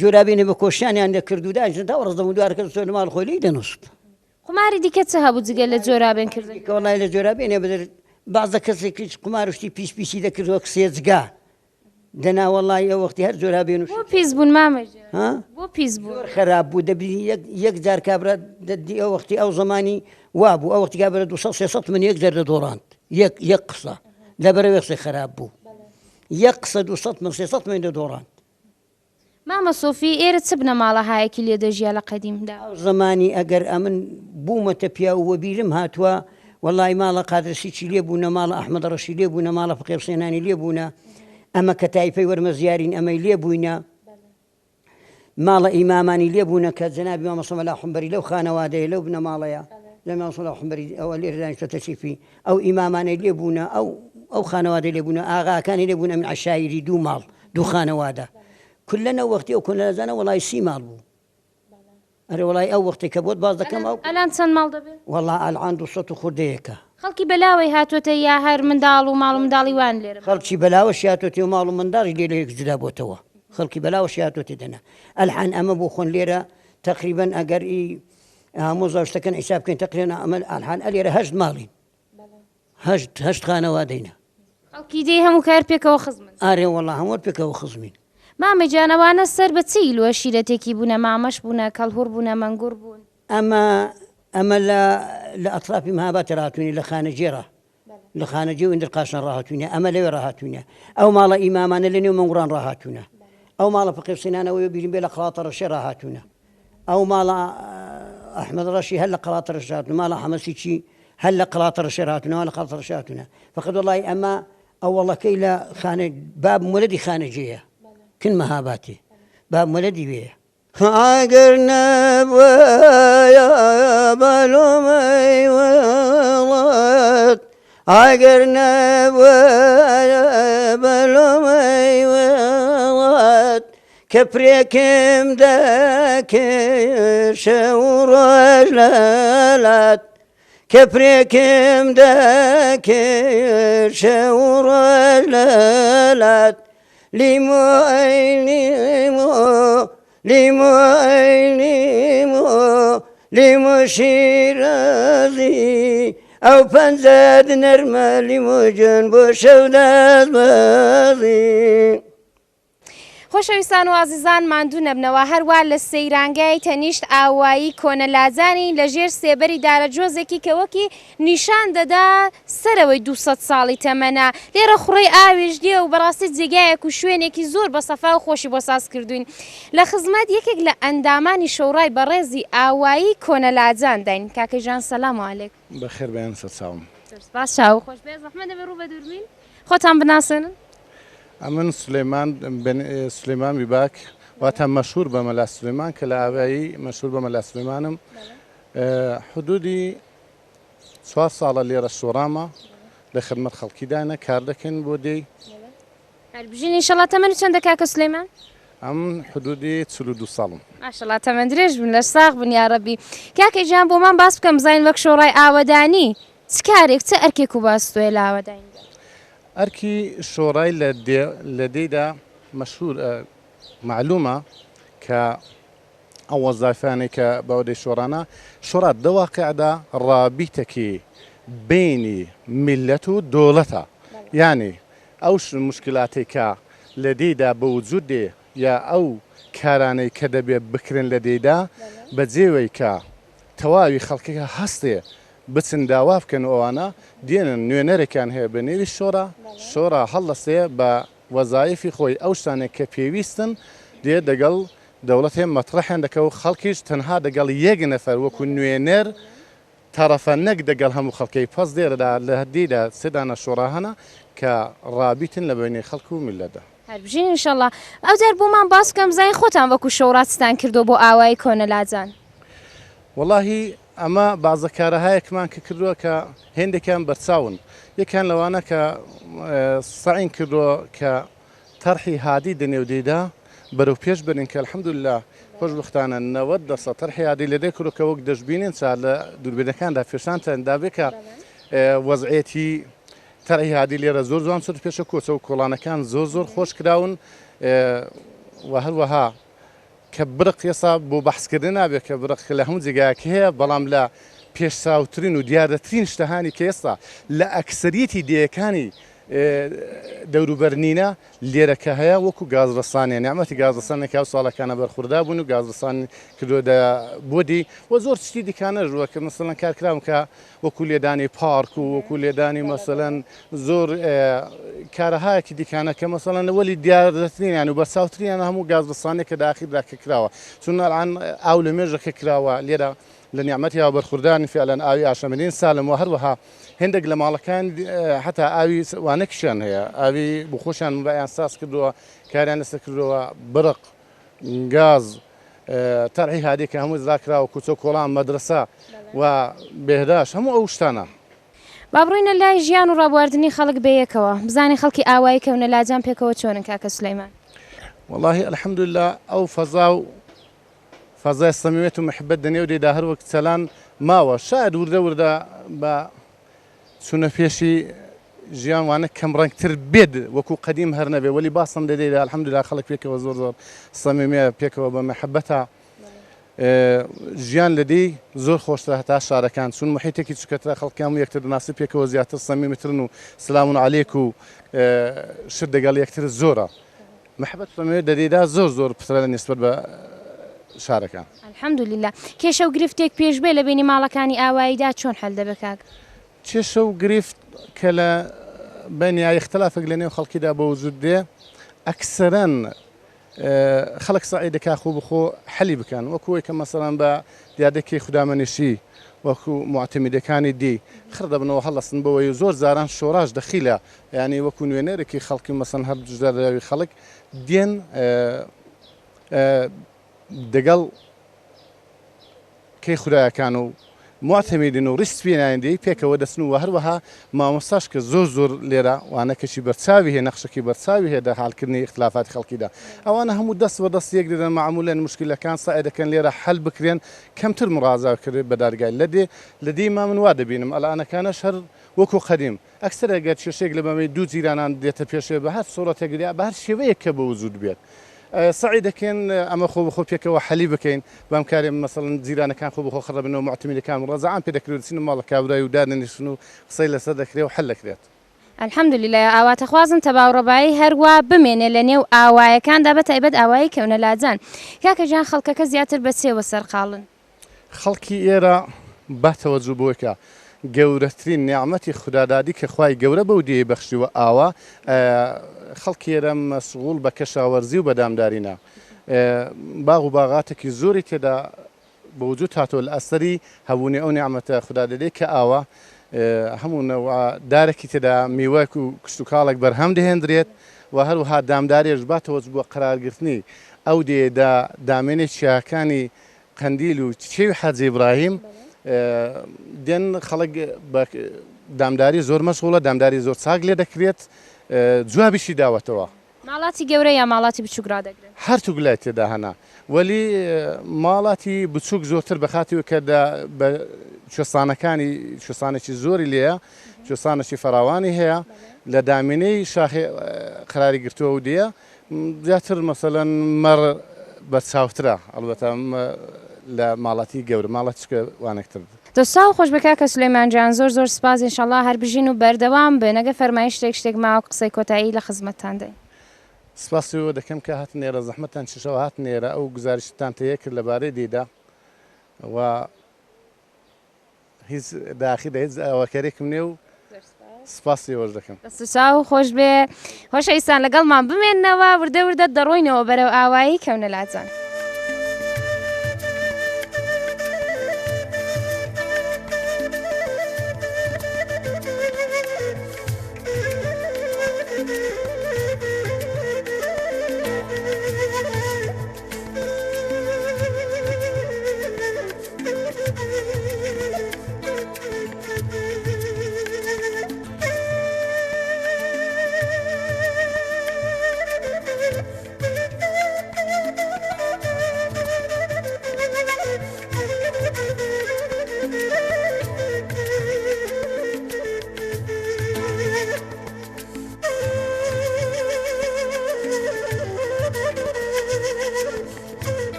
جۆرابێنی بە کۆشیانیان دەکرد و دانیشتن تا وەڕز دەبوو دوارەکە چۆن لە ماڵ خۆی لێی دەنووست. قوماری دیکە چ هەبوو جگە لە جۆرابێن کردن؟ دیکە وەڵای لە جۆرابێنێ بدر بەعزە کەسێکیش قومار و شتی پیس پیسی دەکرد وەک سێجگا دەنا وەڵای ئەو وەختی هەر جۆرابێن و بۆ پیس بوون مامە گیان؟ ها؟ بۆ پیس بوون؟ زۆر خەراپ بوو دەبینی یەک یەک جار کابرا دەدی ئەو وەختی ئەو زەمانی وا بوو ئەو وەختی کابرا 200 300 من یەک جار دەدۆڕاند یەک یەک قسە لەبەرەوەی قسەی خەراپ بوو یەک قسە 200 من 300 من دەدۆڕاند. مامە سۆفی ئێرە چ بنەماڵەهایەکی لێ دەژیا لە قەدیمدا؟ ئەو زەمانی ئەگەر ئەمن بوومەتە پیاو وەبیرم هاتووە وەڵای ماڵە قادرسیچی لێ بوونە ماڵە ئەحمەد ڕەشی لێ بوونە ماڵە فەقێ حوسێنانی لێ بوونە ئەمە کە تایفەی وەرمەزیارین ئەمەی لێ بووینە ماڵە ئیمامانی لێ بوونە کە جەنابی مامۆستا مەلا حومبەری لەو خانەوادەیە لەو بنەماڵەیە لە مامۆستا مەلا حومبەری ئەوە لێرە دانیشتووە تەشریفی ئەو ئیمامانەی لێ بوونە ئەو ئەو خانەوادەی لێ بوونە ئاغاکانی لێ بوونە من عەشایری دوو ماڵ دوو خانەوادە کولەن ئەو وەختی ئەو کۆنەزانە وەڵای سی ماڵ بوو ئەرێ وەڵای ئەو وەختێک کە بۆت باس دەکەم ئەو ئەلان چەند ماڵ دەبێ؟ وەڵا ئەلعان 200 و خوردەیەکە. خەڵکی بەلاوەی هاتۆتە یا هەر منداڵ و ماڵ و منداڵی وان لێرە؟ خەڵکی بەلاوەشی هاتۆتێ و ماڵ و منداڵی لێ لەیەک جودا بۆتەوە خەڵکی بەلاوەشی هاتۆتێ دەنا ئەلحان ئەمە بۆ خۆن لێرە تەقریبەن ئەگەر ئی هامۆزا شتەکەن حیساب بکەین تەقریبەن ئەمە ئەلحان ئەلێرە هەشت ماڵین هەشت هەشت خانەوادەینە. خەڵکی دێی هەموو کار پێکەوە خزمن. ئارێ وەڵا هەموو پێکەوە خزمین. مامە گیان ئەوانە سەر بە چ ئیل و ئەشیرەتێکی بوونە مامەش بوونە کەڵهوڕ بوونە مەنگوڕ بوون؟ ئەمە ئەمە لە لە ئەترافی مهاباتی ڕاهاتووینە لە خانەجێ ڕا لە خانەجێ و ئیندر قاشان ڕاهاتووینە ئەمە لەوێ ڕاهاتووینە ئەو ماڵە ئیمامانە لە نێو مەنگوڕان ڕاهاتوونە ئەو ماڵە فەقێ حوسێنانە وەی بیرم بێ لە قەڵاتە ڕەشێ ڕاهاتوونە ئەو ماڵە ئەحمەد ڕەشی هەر لە قەڵاتە ڕەش هاتوون ماڵە حەمەسیچی هەر لە قەڵاتە ڕەشێ هاتوونە لە قەڵاتە ڕەشێ هاتوونە فقط وەڵی ئەمە ئەوەڵەکەی لە خانە باب مولدی خانەجێیە کن مەهاباتی باب مولدی وێیە. ئەگەر نەبوایە بە لۆمەی وڵات ئەگەر نەبوایە بە لۆمەی وڵات کەپرێکم دەکرد شەو و ڕۆژ لەلات کەپرێکم دەکرد شەو و ڕۆژ لەلات لیمۆ ئەی لیمۆ لیمۆ ئەی لیمۆ لیمۆ شیرازی ئەو پەنجەت نەرمە لیمۆ جوان بۆ شەو دەست بازی. خۆشەویستان و ئازیزان ماندوو نەبنەوە هەروا لە سەیرانگای تەنیشت ئاوایی کۆنە لاجانین لە ژێر سێبەری دارە جۆزێکی کە وەکی نیشان دەدا سەرەوەی 200 ساڵی تەمەنە لێرە خوڕەی ئاویش دێ و بەڕاستی جێگایەک و شوێنێکی زۆر بە سەفا و خۆشی بۆ ساز کردووین لە خزمەت یەکێک لە ئەندامانی شۆڕای بەڕێزی ئاوایی کۆنە لاجان داین کاکە ژان سەلام علیکم. بەخێر بێن سەرچاوم. زۆر سپاس چاوو خۆش بێ زەحمەت نەبێ ڕوو بە دووربین خۆتان بناسێنن. ئەمن سولەیمان سولەیمان بیباک واتە مەشهور بە مەلا سولەیمان کە لە ئاوایی مەشهور بە مەلا سولەیمانم حدودی چوار ساڵە لێرە شۆڕامە لە خدمەت خەڵکیدانە کار دەکەین بۆ دێی. هەر بژین ئیشەڵا تەمەنت چەندە کاکە سولەیمان؟ ئەمن حدودی 42 ساڵم. ماشەڵا تەمەن درێژ بن لەش ساغ بن یاڕەبی کاکە گیان بۆمان باس بکەن بزانین وەک شۆڕای ئاوەدانی چ کارێک چ ئەرکێک و باستۆیە لە ئاوەدانیدا؟ ئەرکی شۆڕای لە دێ لە دێیدا مەشهور مەعلومە کە ئەو وەزایفانەی کە بە دەی شۆڕانە شۆڕا دە واقعدا ڕابیتەکی بەینی میللەت و دۆڵەتە یانی ئەو موشکیلاتەی کە لە دێیدا بە وجود دێ یا ئەو کارانەی کە دەبێ بکرێن لە دێیدا بە جێوەی کە تەواوی خەڵکەکە هەستێ بچن داوا بکەن و ئەوانە دێنن نوێنەرێکیان هەیە بە نێوی شۆرا، شۆرا هەڵدەستێ بە وەزایفی خۆی ئەو شتانەی کە پێویستن دێ دەگەڵ دەوڵەتێ مەتڕەحیان دەکا و خەڵکیش تەنها دەگەڵ یەک نەفەر وەکوو نوێنەر تەڕەفە نەک دەگەڵ هەموو خەڵکەی پەس دێرەدا لە دێیدا سێ دانە شۆڕا هەنە کە ڕابیتن لە بەینی خەڵک و میللەتدا. هەر بژین ان شاءاللە. ئەوجار بۆمان باس بکەن بزانین خۆتان وەکو شۆڕا چتان کردوە بۆ ئاوایی کۆنە لاجان. وەڵاهی ئەمە بازە کارەهایەکمان کە کردوە کە هێندێکیان بەرچاون یەکیان لەوانە کە سەعین کردوە کە تەرحی هادی دە نێو دێیدا بەرەو پێش بەرین کە الحمدللە خۆشبەختانە 90 دەسە تەرحی هادی لە دێ کردوە کە وەک دەشبینین چا لە دووربینەکاندا پێشانتان دابێ کە وەزعیەتی تەرحی هادی لێرە زۆر جوان چۆتە پێشە کۆچە و کۆڵانەکان زۆر زۆر خۆش کراون و هەروەها کە برق ئێستا بۆ بەحسکردن نابێت کە برق لە هەموو جێگایەک هەیە بەڵام لە پێشچاوترین و دیاردەترین شتەهانی کە ئێستا لە ئەکسەریەتی دێیەکانی. دەوروبەر نینە، لێرە کە هەیە وەکو گازڕەسانیە، نیعمەتی گازڕەسانە کە ئەو ساڵەکانە بەرخوردا بوون و گازڕەسان کردووە دە بۆ دی و زۆر شتی دیکانەش وەک مەسەلەن کار کراون کە وەکو لێدانی پارک و وەکو لێدانی مەسەلەن زۆر کارەهایەکی دیکانە کە مەسەلەن وەلی دیارترینیان و بەرچاوترینیان هەموو گازڕەسانێک کە داخیردا کە کراوە چون ئەلان ئاو لە مێژە کە کراوە لێرە لە نیعمەتی ئاو بەرخوردان فعلەن ئاوی ئاشەمرین سالم و هەروەها هێندێک لە ماڵەکان حتا ئاوی وانەکیشیان هەیە ئاوی بۆ خۆشیان بەیان ساز کردووە کاریان لەسەر کردووە برق گاز تەرحی هادی کە هەموو زراکراوە کوچە کۆڵان مەدرسە و بێهداش هەموو ئەو شتانە. با بڕۆینە لای ژیان و ڕابواردنی خەڵک بەیەکەوە بزانین خەڵکی ئاوایی کەونە لاجان پێکەوە چۆنن کاکە سولەیمان؟ وەڵاهی الحمدللە ئەو فەزا و فەزای سەمیمیەت و محبەت دە نێو دێدا هەر وەک چەلان ماوە. شایەد وردە وردە بە چوونە پێشی ژیان وانە کەم ڕەنگتر بێت وەکوو قەدیم هەر نەبێ وەلی باسم دە دێدا الحمدللە خەڵک پێکەوە زۆر زۆر سەمیمیە پێکەوە بە محبەتە ژیان لە دێی زۆر خۆشترە هەتا شارەکان چون محیتێکی چکەترە خەڵکی هەموو یەکتر دەناسی پێکەوە زیاتر سەمیمیترن و سلام علیک و شت دەگەڵ یەکتر زۆرە. محبەت سەمێ دەدیدا زۆر زۆر پترە لە نیسبەت بە شارەکان. الحمدللە. کێشە و گرفتێک پێش بێ لە بەینی ماڵەکانی ئاواییدا چۆن حەل دەبێ کاک؟ کێشە و گرفت کە لە بەین یا ئیختلافێک لە نێو خەڵکیدا بە وجود دێ ئەکسەرەن خەڵک سەعی دەکا خۆ بە خۆ حەلی بکەن وەکو ئەوەی کە مەسەلەن بە دیاردەی کەیخودامەنشی وەکو موعتەمیدەکانی دی خڕ دەبنەوە هەڵدەستن بەوەی و زۆر جاران شۆڕاش دەخیلە یانی وەکو نوێنەرێکی خەڵکی مەسەن هەر جداراوی خەڵک دێن دەگەڵ کەی خودایەکان و معتەمیدن و ڕیش سپیێنانی دێی پێکەوە دەچن و هەروەها مامۆستاش کە زۆر زۆر لێرە وانە کەشی بەرچاوی هەیە نەخشەکی بەرچاوی هەیە دە حالکردنی ئیختلافاتی خەڵکیدا ئەوانە هەموو دەست بە دەست یەک دەدەن مەعمولەن مشکلەکان سەعی دەکەن لێرە حەل بکرێن کەمتر مڕازا کرێت بە دادگای لە دێ لە دێی ما من وا دەبینم ئەلئانەکانەش هەر وەکو قەدیم ئەکسەر ئەگەر کێشەیەک لە مابەینی دوو جیرانان دێتە پێشێ بە هەر سوڕەتێک یا بە هەر شێوەیەک کە بە وجود بێت سەعی دەکەین ئەمە خۆ بەخۆ پێکەوە حەلی بکەین بەم کارێ مەسەڵەن جیرانەکان خۆ بەخۆ خڕ دەبنەوە موعتەمیدەکان ڕەزاعان پێ دەکرێت و دەچنە ماڵە کابرای و دادەنیشن و قسەی لەسەر دەکرێ و حەل دەکرێت. الحمدللە ئاواتەخوازم تەباوڕەبایی هەروا بمێنێ لە نێو ئاوایەکاندا بە تایبەت ئاوایی کەونە لاجان. کاکە گیان خەڵکەکە زیاتر بە چێوە سەرقاڵن؟ خەڵکی ئێرە با تەوەجو بەوەی کە گەورەترین نیعمەتی خودادادی کە خوای گەورە بەو دێیەی بەخشیوە ئاوە، خەڵکی ئێرە مەشغوڵ بە کەشاوەرزی و بە دامدارینە. باغ و باغاتێکی زۆری تێدا بە وجود هاتووە لە ئەسەری هەبوونی ئەو نیعمەتە خودادادیەی کە ئاوە، هەموو نەوعە دارێکی تێدا میوەک و کشتوکاڵێک بەرهەم دەهێندرێت و هەروەها دامداریش با تەوەجو بە قەرارگرتنی ئەو دێیەدا دامێنەی چیاکانی قەندیل و کێوی حاجی ئیبراهیم دێن خەڵک بە دامداری زۆر مەشغوڵە دامداری زۆر چاک لێ دەکرێت جوابیشی داوەتەوە. ماڵاتی گەورە یا ماڵاتی بچوک ڕادەگرن؟ هەرتوک لای تێدا هەنە وەلی ماڵاتی بچوک زۆرتر بە خاتری کە دە بە کوێستانەکانی کوێستانێکی زۆری لێیە کوێستانێکی فراوانی هەیە لە دامێنەی شاخێ قەراری گرتووە و دێیە زیاتر مەسەلەن مەڕ بەرچاوترە ئەڵبەتە لە ماڵاتی گەورە ماڵات چکە وانەکتر. دەستاو خۆش بێ کاکە سولەیمان جان زۆر زۆر سپاس انشاللە هەر بژین و بەردەوام بن ئەگەر فەرمایشتێک شتێک ماوە قسەی کۆتایی لە خزمەتتان دەین. سپاسی ئێوە دەکەم کە هاتن ئێرە زەحمەتتان کێشاوە هاتن ئێرە ئەو گوزارشتتان تەیە کرد لەبارەی دیدا و هیچ داخی دە هیچ ئاواکاریەکم نیە و سپاسی ئێوەش دەکەم. دەست و چاو خۆش بێ خۆشەویستان لەگەڵمان بمێنەوە وردە وردە دەڕۆینەوە بەرەو ئاوایی کەونە لاجان.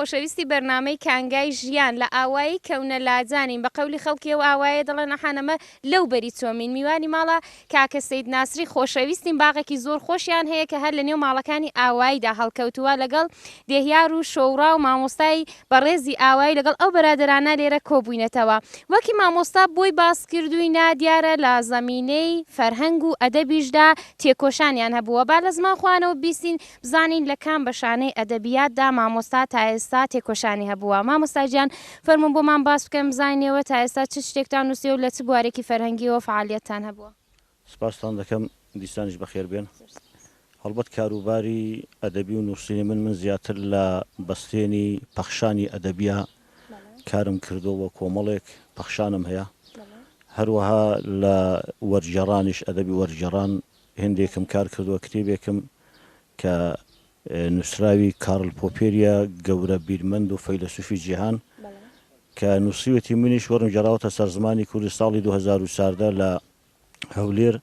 خۆشەویستی بەرنامەی کانگای ژیان لە ئاوایی کەونە لاجانین بە قەولی خەڵکی ئەو ئاوایە دەڵێن ئەحان ئەمە لەو بەری چۆمین میوانی ماڵە کاکە سەید ناسری خۆشەویستین باغێکی زۆر خۆشیان هەیە کە هەر لە نێو ماڵەکانی ئاواییدا هەڵکەوتووە لەگەڵ دێهیار و شۆڕا و مامۆستای بەڕێزی ئاوایی لەگەڵ ئەو بەرادەرانە لێرە کۆبووینەتەوە وەکی مامۆستا بۆی باس کردووینە دیارە لە زەمینەی فەرهەنگ و ئەدەبیشدا تێکۆشانیان هەبووە با لە زمان خۆیانەوە بیستین بزانین لە کام بەشانەی ئەدەبیاتدا مامۆستا تا ئێستا تێکۆشانی هەبووە. مامۆستا گیان فەرموون بۆمان باس بکەن بزانین ئێوە تا ئێستا چ شتێکتان نووسیوە و لە چ بوارێکی فەرهەنگییەوە فەعالیەتتان هەبووە؟ سپاستان دەکەم، دیسانیش بەخێر بێن. هەڵبەت کاروباری ئەدەبی و نووسینی من من زیاتر لە بەستێنی پەخشانی ئەدەبییە کارم کردووە و کۆمەڵێک پەخشانم هەیە. هەروەها لە وەرگێڕانیش، ئەدەبی وەرگێڕان هێندێکم کار کردووە، کتێبێکم کە نووسراوی کارل پۆپێریە گەورە بیرمەند و فەیلەسوفی جیهان کە نووسیوێتی منیش وەرم گێڕاوەتە سەر زمانی کوردی ساڵی 2014 لە هەولێر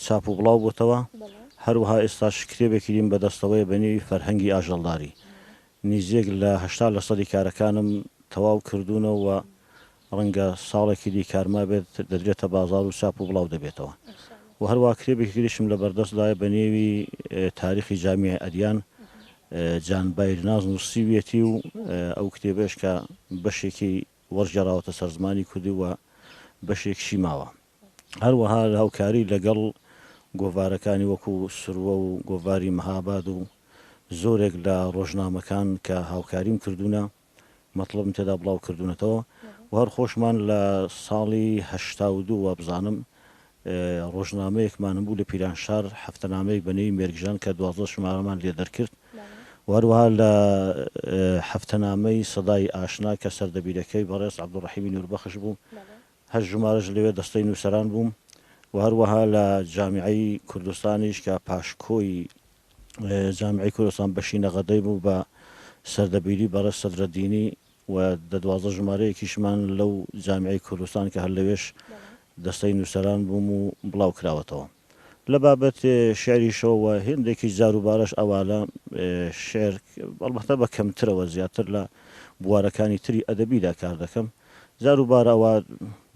چاپ و بڵاو بۆتەوە هەروەها ئێستاش کتێبێکی دیم بەدەستەوەیە بە نێوی فەرهەنگی ئاژەڵداری نیزێک لە 80 لە سەدی کارەکانم تەواو کردوونە و ڕەنگە ساڵێکی دی کار مابێت دەدرێتە بازاڕ و چاپ و بڵاو دەبێتەوە و هەروا کتێبێکی تریشم لە بەردەستدایە بە نێوی تاریخی جامیعی ئەدیان جان بایرناز نووسیویەتی و ئەو کتێبەش کە بەشێکی وەرگێڕاوەتە سەر زمانی کوردی و بەشێکشی ماوە. هەروەها هاوکاری لەگەڵ گۆڤارەکانی وەکو سروە و گۆڤاری مەهاباد و زۆرێک لە ڕۆژنامەکان کە هاوکاریم کردوونە. مەتڵەبم تێدا بڵاو کردوونەتەوە و هەر خۆشمان لە ساڵی 82 وابزانم ڕۆژنامەیەکمان بوو لە پیرانشار هەفتەنامەیەک بە نێوی مێرگژان کە 12 ژمارەمان لێ دەرکرد و هەروەها لە هەفتەنامەی سەدای ئاشنا کە سەردەبیرەکەی بەڕێز عەبدولڕەحیمی نووربەخش بوو هەشت ژمارەش لەوێ دەستەی نووسەران بووم و هەروەها لە جامیعەی کوردستانیش کە پاشکۆی جامیعەی کوردستان بەشی نەغەدەی بوو بە سەردەبیری بەڕێز سەدرەدینی و دە 12 ژمارەیەکیشمان لەو جامیعەی کوردستان کە هەر لەوێش دەستەی نووسەران بووم و بڵاو کراوەتەوە. لە بابەت شیعریشەوە و هێندێکیش جاروبارەش ئەوالە شیعر ئەڵبەتە بە کەمترەوە زیاتر لە بوارەکانی تری ئەدەبیدا کار دەکەم. جاروبار ئەوا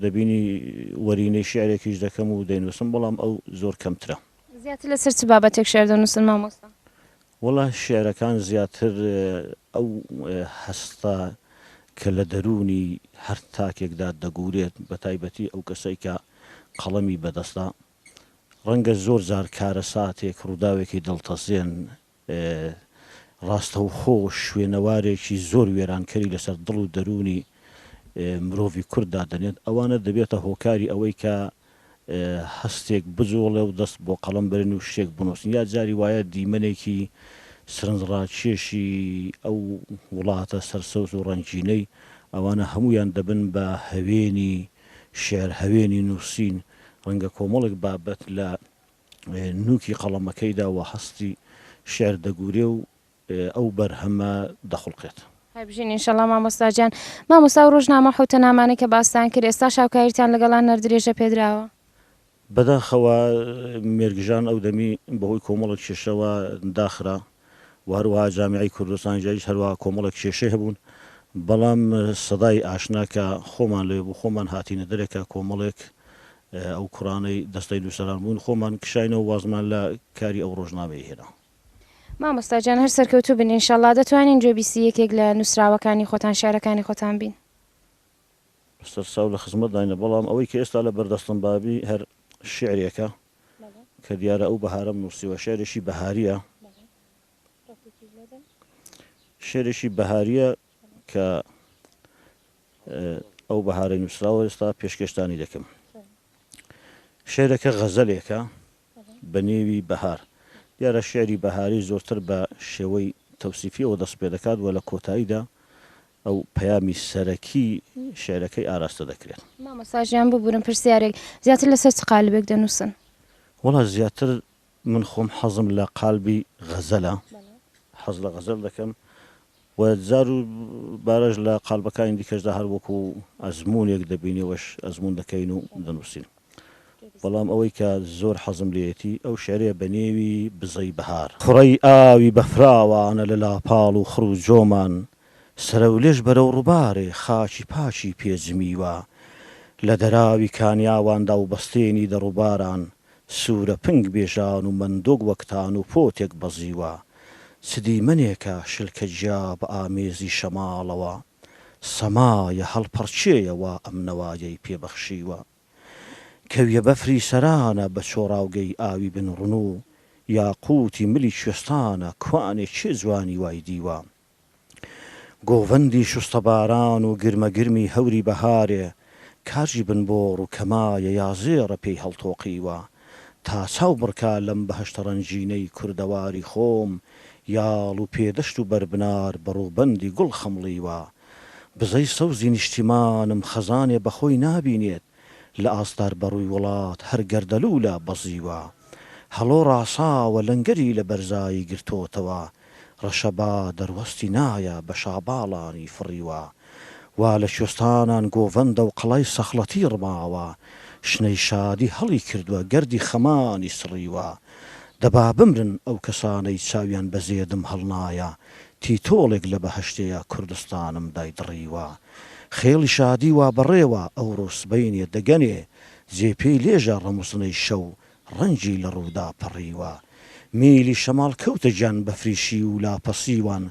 دەبینی وەرینەی شیعرێکیش دەکەم و دەینووسم بەڵام ئەو زۆر کەمترە. زیاتر لەسەر چ بابەتێک شیعر دەنووسن مامۆستا؟ وەڵا شیعرەکان زیاتر ئەو هەستە کە لە دەروونی هەر تاکێکدا دەگورێت بەتایبەتی ئەو کەسەی کە قەڵەمی بەدەستە ڕەنگە زۆر جار کارەساتێک ڕووداوێکی دڵتەزێن ڕاستەوخۆ شوێنەوارێکی زۆر وێرانکەری لەسەر دڵ و دەروونی مرۆڤی کورد دادەنێت، ئەوانە دەبێتە هۆکاری ئەوەی کە هەستێک بجوڵێ و دەست بۆ قەڵەم بەرن و شتێک بنووسن، یا جاری وایە دیمەنێکی سرنجڕاکێشی ئەو وڵاتە سەرسەوز و ڕەنگینەی ئەوانە هەموویان دەبن بە هەوێنی شیعر، هەوێنی نووسین، ڕەنگە کۆمەڵێک بابەت لە نووکی قەڵەمەکەیدا و هەستی شیعر دەگورێ و ئەو بەرهەمە دەخوڵقێت. هەر بژین ئینشەڵا مامۆستا گیان. مامۆستا ئەو ڕۆژنامە و حەوتەنامانەی کە باستان کرد ئێستاش هاوکاریتان لەگەڵان هەر درێژە پێدراوە؟ بەداخەوە مێرگژان ئەو دەمی بەهۆی کۆمەڵێک کێشەوە داخرا و هەروەها جامیعەی کوردستان جاریش هەروەها کۆمەڵێک کێشەی هەبوون بەڵام سەدای ئاشنا کە خۆمان لەوێ بوو خۆمان هاتینە دەرێ کە کۆمەڵێک ئەو کوڕانەی دەستەی نووسەران بوون خۆمان کشاینەوە وازمان لە کاری ئەو ڕۆژنامەیە هێنا. مامۆستا گیان هەر سەرکەوتوو بن ئینشەڵا دەتوانین گوێبیستی یەکێک لە نووسراوەکانی خۆتان شیعرەکانی خۆتان بین؟ سەرچاو لە خزمەتداینە بەڵام ئەوەی کە ئێستا لە بەردەستم بابی هەر شیعرێکە کە دیارە ئەو بەهارەم نووسیوە شیعرێکی بەهارییە شیعرێکی بەهارییە کە ئەو بەهارەی نووسراوە ئێستا پێشکێشتانی دەکەم شیعرەکە غەزەلێکە بە نێوی بەهار. دیارە شیعری بەهاری زۆرتر بە شێوەی تەوسیفییەوە دەست پێ دەکات و لە کۆتاییدا ئەو پەیامی سەرەکی شیعرەکەی ئاراستە دەکرێت. مامۆستا ژیان ببورن پرسیارێک، زیاتر لەسەر چ قالبێک دەنووسن؟ وەڵا زیاتر من خۆم حەزم لە قالبی غەزەلە، حەز لە غەزەل دەکەم و جار و بارەش لە قالبەکانی دیکەشدا هەر وەکو ئەزموونێک دەبینیەوەش ئەزموون دەکەین و دەنووسین. بەڵام ئەوەی کە زۆر حەزم لێیەتی ئەو شیعرەیە بە نێوی بزەی بەهار. خوڕەی ئاوی بەفراوانە لە لاپاڵ و خڕ و جۆمان. سەرەولێژ بەرەو ڕووبارێ خاکی پاکی پێ جمیوە. لە دەراوی کانیاواندا و بەستێنی دە ڕووباران سوورە پنگ بێژان و مەندۆک وەک تان و پۆتێک بەزیوە. چ دیمەنێکە شلکە گیا بە ئامێزی شەماڵەوە سەمایە هەڵپەڕکێیە وا ئەم نەوایەی پێ بەخشیوە. کەویە بەفری سەرانە بە چۆڕاوگەی ئاوی بن ڕنوو یاقووتی ملی کوێستانە کوانێ کێ جوانی وای دیوە؟ گۆڤەندی شوستەباران و گرمەگرمی هەوری بەهارێ کاجی بن بۆڕ و کەمایە یا زێڕە پێی هەڵتۆقیوە تا چاو بڕکا لەم بەهەشتە ڕەنگینەی کوردەواری خۆم یاڵ و پێدەشت و بەربنار بە ڕووبەندی گوڵ خەمڵیوە بزەی سەوزی نیشتیمانم خەزانێ بە خۆی نابینێت لە ئاست دار بەڕووی وڵات هەر گەردەلوولە بەزیوە هەڵۆ ڕاساوە لەنگەری لە بەرزایی گرتۆتەوە ڕەشەبا دەروەستی نایە بە شاباڵانی فڕیوە وا لە کوێستانان گۆڤەندە و قەڵای سەخڵەتی ڕماوە شنەی شادی هەڵی کردوە گەردی خەمانی سڕیوە دەبا بمرن ئەو کەسانەی چاویان بە زێدم هەڵنایە تیتۆڵێک لە بەهەشتێیە کوردستانم دایدڕیوە خێڵی شادی وا بەڕێوە ئەوڕۆ سبەینێ دەگەنێ جێ پێی لێژە ڕەموزنەی شەو ڕەنگی لە ڕوودا پەڕیوە میلی شەماڵ کەوتە گیان بەفری شیو و لاپەسیوان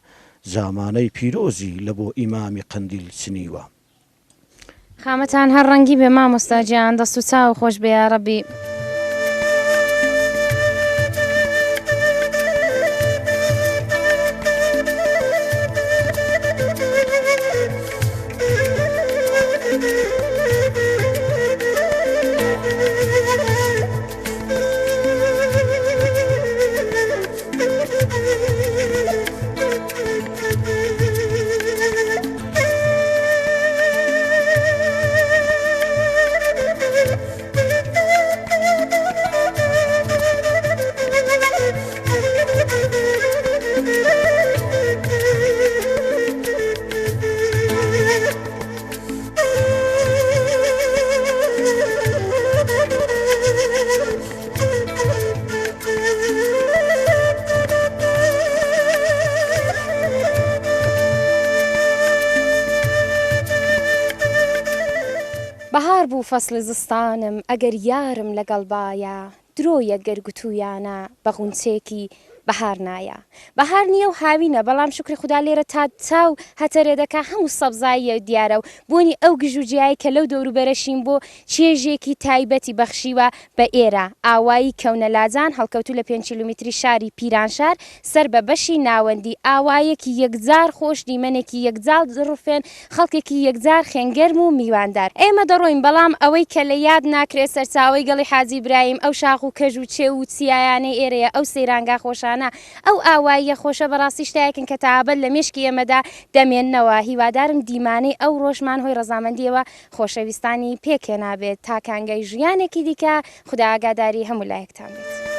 جامانەی پیرۆزی لە بۆ ئیمامی قەندیل چنیوە. خامەتان هەر ڕەنگی بێ مامۆستا گیان دەست و چاو خۆش بێ یاڕەبی. بەهار بوو فەسڵی زستانم ئەگەر یارم لەگەڵ بایە درۆیە گەر گوتوویانە بە غونچەیەکی بەهار نایە. بەهار نییە و هاوینە، بەڵام شوکری خودا لێرە تا چاو هەتەرێ دەکا هەموو سەبزاییە دیارە و بۆنی ئەو گژوگیایەی کە لەو دەوروبەرە شین بۆ چێژێکی تایبەتی بەخشیوە بە ئێرە. ئاوایی کەونە لاجان هەڵکەوتوو لە پێنج کیلۆمیتری شاری پیرانشار سەر بە بەشی ناوەندی ئاوایەکی یەکجار خۆش دیمەنێکی یەکجار دڵڕفێن خەڵکێکی یەکجار خێنگەرم و میواندار. ئێمە دەڕۆین، بەڵام ئەوەی کە لە یاد ناکرێت سەرچاوەی گەڵی حاجی برایم، ئەو شاخ و کەژ و چێو و چیایانەی ئێرەیە، ئەو سەیرانگا خۆشانە، ئەو ئاواییە خۆشە بەڕاستی شتایەکن کە تا ئەبەد لە مێشکی ئێمەدا دەمێننەوە. هیوادارم دیمانەی ئەو ڕۆژمان هۆی ڕەزامەندییەوە خۆشەویستانی پێکهێنابێت تا کانگای ژیانێکی دیکە، خودا ئاگاداری هەموو لایەکتان بێت.